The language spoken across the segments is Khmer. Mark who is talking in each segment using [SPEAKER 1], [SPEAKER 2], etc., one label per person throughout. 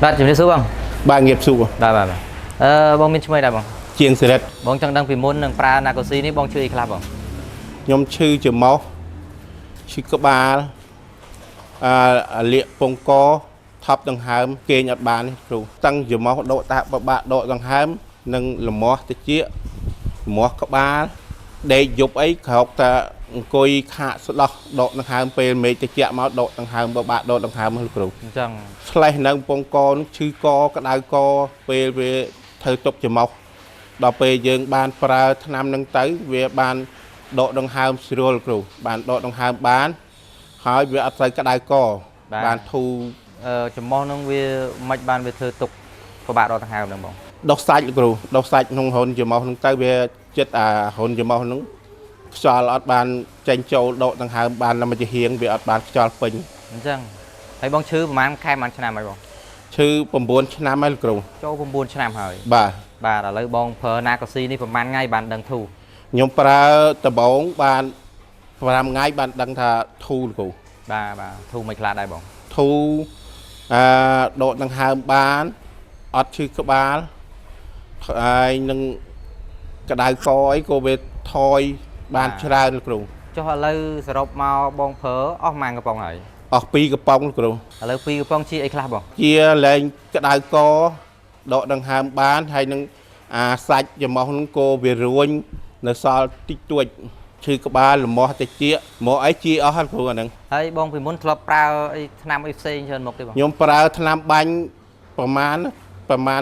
[SPEAKER 1] បាទជំរាបសួរបង
[SPEAKER 2] បាទងាបសួរ
[SPEAKER 1] បាទបាទបាទអឺបងមានឈ្មោះអីដែរបង
[SPEAKER 2] ជាងសិរិទ្ធ
[SPEAKER 1] បងចង់ដឹងពីមុននឹងប្រើណាកូស៊ីនេះបងឈឺអីខ្លះបង
[SPEAKER 2] ខ្ញុំឈឺច្រមុះឈឺក្បាលអឺលាកពងកថប់ដង្ហើមគេងអត់បានទេគ្រូតឹងច្រមុះដកតាបបាក់ដកដង្ហើមនិងលមាស់តិចលមាស់ក្បាលដេកយប់អីក្រោកតាអង្គុយខាកស្ដោះដកដង្ហើមពេលមេឃតិចមកដកដង្ហើមបបាក់ដកដង្ហើមហ្នឹងលោកគ្រូ
[SPEAKER 1] អញ្ចឹង
[SPEAKER 2] ឆ្លេះនៅពងកនឹងឈឺកក្តៅកពេលវាធ្វើទុកច្រមុះដល់ពេលយើងបានប្រើថ្នាំនឹងទៅវាបានដកដង្ហើមស្រួលគ្រូបានដកដង្ហើមបាន ហើយវាអត់សូវក្តៅកបានធូរ
[SPEAKER 1] អឺច្រមុះនឹងវាមិនបានវាធ្វើទុកពិបាកដល់ដង្ហើមហ្នឹងបង
[SPEAKER 2] ដោះសាច់លោកគ្រូដោះសាច់ក្នុងហ៊ុនច្រមុះនឹងទៅវាចិត្តអាហ៊ុនច្រមុះនឹងខ្យល់អត់បានចេញចូលដកដង្ហើមបានតែមួយចំហៀងវាអត់បានខ្យល់ពេញ
[SPEAKER 1] អញ្ចឹងហើយបងឈឺប្រហែលខែប្រហែលឆ្នាំហើយបង
[SPEAKER 2] ឈឺ9ឆ្នាំហើយលោកគ្រូ
[SPEAKER 1] ចូល9ឆ្នាំហើយ
[SPEAKER 2] បាទ
[SPEAKER 1] បាទឥឡូវបងប្រើណាកូស៊ីនេះប្រហែលថ្ងៃបានដឹងធូរ
[SPEAKER 2] ខ្ញុំប្រើដបងបាន5ថ្ងៃបានដឹងថាធូរលោកគ្រូ
[SPEAKER 1] បាទបាទធូរមិនខ្លះដែរបង
[SPEAKER 2] ធូរអឺដកដង្ហើមបានអត់ឈឺក្បាលហើយនឹងក្តៅកអីក៏វាថយបានច្រើនលោកគ្រូ
[SPEAKER 1] ចុះឥឡូវសរុបមកបងប្រើអស់ប៉ុន្មានកំប៉ុងហើយ
[SPEAKER 2] អស់2កំប៉ុងលោកគ្រូ
[SPEAKER 1] ឥឡូវពីរកំប៉ុងជាអីខ្លះបង
[SPEAKER 2] ជាលែងក្តៅកដកដង្ហើមបានហើយនឹងអាសាច់ច្រមុះនឹងក៏វារួញនៅសល់តិចតួចឈឺក្បាលលមាស់តិចមកអីជាអស់ហើយលោកគ្រូអាហ្នឹង
[SPEAKER 1] ហើយបងពីមុនធ្លាប់ប្រើអីថ្នាំអីផ្សេងច្រើនមកទេបង
[SPEAKER 2] ខ្ញុំប្រើថ្នាំបាញ់ប្រមាណប្រមាណ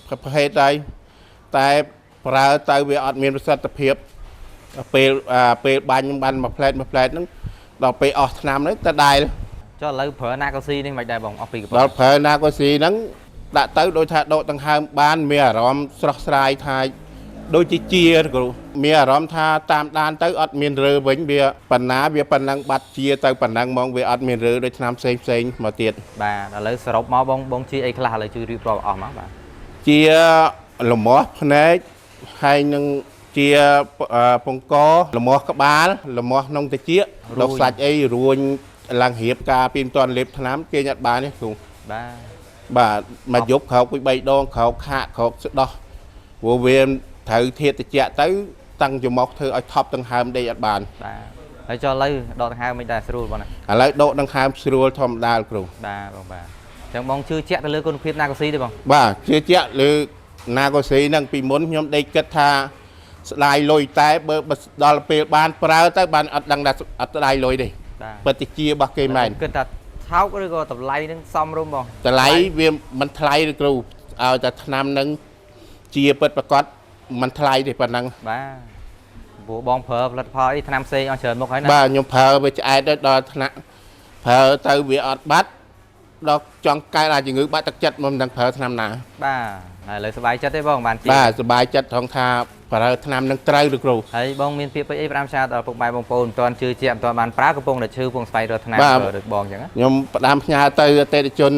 [SPEAKER 2] ប្រភេទហើយតែប្រើទៅវាអត់មានប្រសិទ្ធភាពពេលពេលបាញ់បានមួយផ្លែតមួយផ្លែតហ្នឹងដល់ពេលអស់ថ្នាំហ្នឹងទៅដែល
[SPEAKER 1] ចុះឥឡូវប្រើណាកូស៊ីនេះមិនដែរបងអស់ពីរកំប៉ុង
[SPEAKER 2] ដល់ប្រើណាកូស៊ីហ្នឹងដាក់ទៅដូចថាដកដង្ហើមបានមានអារម្មណ៍ស្រស់ស្រាយថាដូចជាជាគ្រូមានអារម្មណ៍ថាតាមដានទៅអត់មានរើវិញវាបណ្ណាវាប៉ុណ្ណឹងបាត់ជាទៅប៉ុណ្ណឹងហ្មងវាអត់មានរើដូចថ្នាំផ្សេងផ្សេងៗមកទៀត
[SPEAKER 1] បាទឥឡូវសរុបមកបងបងជាអីខ្លះឥឡូវជួយរៀបរាប់អស់មកបាទ
[SPEAKER 2] ជាលមាស់ភ្នែកហើយនឹងជាពងកលមាស់ក្បាលលមាស់ក្នុងត្រចៀកដុសសាច់អីរួញឡើងរៀបការពីមិនទាន់លេបថ្នាំគេញ៉ាត់បានទេគ្រូ
[SPEAKER 1] បាទ
[SPEAKER 2] បាទមកយប់ក្រោកពី3ដងក្រោកខាកក្រោកស្ដោះព្រោះវាត្រូវធាតត្រចៀកទៅតាំងច្រមុះធ្វើឲ្យថប់ដង្ហើមដេកអត់បាន
[SPEAKER 1] បាទហើយចុះឥឡូវដកដង្ហើមមិនដែរស្រួលបងណា
[SPEAKER 2] ឥឡូវដកដង្ហើមស្រួលធម្មតាគ្រូ
[SPEAKER 1] បាទបងបាទអញ្ចឹងបងជឿជាក់ទៅលើគុណភាពណាកូស៊ីទេបង
[SPEAKER 2] បាទជឿជាក់លើណាកូស៊ីហ្នឹងពីមុនខ្ញុំដេកគិតថាស្ដាយលុយតែបើដល់ពេលបានប្រើទៅបានអត់ដឹងថាអត់ស្ដាយលុយទេ
[SPEAKER 1] បាទ
[SPEAKER 2] ពិតជាជារបស់គេមែន
[SPEAKER 1] គិតថាថោកឬក៏តម្លៃនឹងសមរម្យបង
[SPEAKER 2] តម្លៃវាមិនថ្លៃទេគ្រូឲ្យតែឆ្នាំហ្នឹងជាពិតប្រកបមិនថ្លៃទេប៉ុណ្ណឹង
[SPEAKER 1] បាទព្រោះបងប្រើផលិតផលអីថ្នាំផ្សេងអស់ច្រើនមុខហើយណា
[SPEAKER 2] បាទខ្ញុំប្រើវាឆ្អែតទៅដល់ថ្នាក់ប្រើទៅវាអត់បាត់ដល់ចង់កើតអាជំងឺបាក់ទឹកចិត្តមកមិនដឹងប្រើឆ្នាំណា
[SPEAKER 1] បាទហើយឥឡូវសប្បាយចិត្តទេបងបានជា
[SPEAKER 2] បាទសប្បាយចិត្តថងថាប្រើឆ្នាំហ្នឹងត្រូវឬគ្រូ
[SPEAKER 1] ហើយបងមានពាក្យពេចន៍អីផ្ដាំផ្ញើដល់ពុកម៉ែបងប្អូនមិនទាន់ជឿជាក់មិនទាន់បានប្រើកំពុងតែឈឺកំពុងស្វែងរកថ្នាំ
[SPEAKER 2] បាទ
[SPEAKER 1] ប្រើដូចបងអញ្ចឹងណា
[SPEAKER 2] ខ្ញុំផ្ដាំផ្ញើទៅអតិថិជន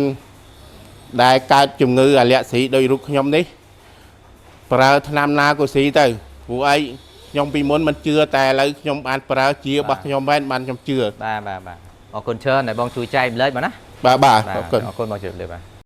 [SPEAKER 2] ដែលកើតជំងឺអាឡែស៊ីដោយរូបខ្ញុំនេះប្រើថ្នាំណាក៏ស៊ីទៅព្រោះអីខ្ញុំពីមុនមិនជឿតែឥឡូវខ្ញុំបានប្រើជារបស់ខ្ញុំមែនបានខ្ញុំជឿ
[SPEAKER 1] បាទបាទបាទអរគុណច្រើនដែលបងជួយចែកម្លែកបងណា
[SPEAKER 2] បាទបាទអរគុណ
[SPEAKER 1] អរគុណបងជម្រាបលាបាទ